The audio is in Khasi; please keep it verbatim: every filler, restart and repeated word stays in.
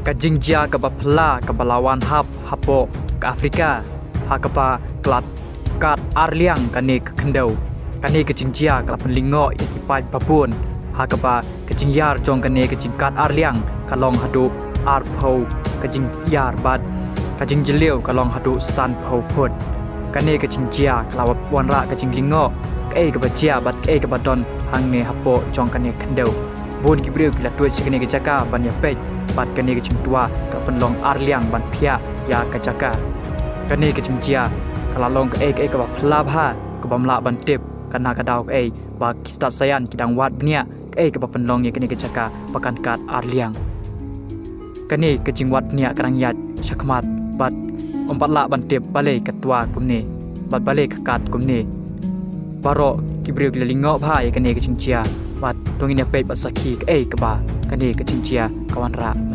Ka jingjia kaba phylla kaba la wan hap hapoh ka Afrika, ha kaba ka la kat arliang kane ka khyndew. Kane ka jingjia ka la pynlyngngoh ïa ki paip babun, ha kaba ka jingïar jong kane ka jingkat arliang ka long haduh arphew ka jingïar bad ka jingjylliew ka long haduh sanphew phut. Kane ka jingjia ka la wanrah ka jinglyngngoh kaei kaba jia bad kaei kaba don hangne hapoh jong kane ka khyndew. Bun ki briew ki la tuid sha kane ka jaka ban ïa peit bad kane ka jingtwa ka la pynlong arliang ban phiah ïa ka jaka. Kane ka jingjia ka la long kaei kaei kaba phylla bha kaba ym lah ban tip, ka na ka daw kaei ba ki stad saian ki dang wad bniah kaei kaba pynlong ïa kane ka jaka ba kan kat arliang. Kane ka jingwad bniah ka dang ïaid shakhmat bad ym pat lah ban tip balei ka twa kumne bad balei ka kat kumne. Baroh ki briew ki la lyngngoh bha ïa kane ka jingjia bad to ngin ïa peit bad sakhi kaei kaba kane ka jingjia ka wanrah.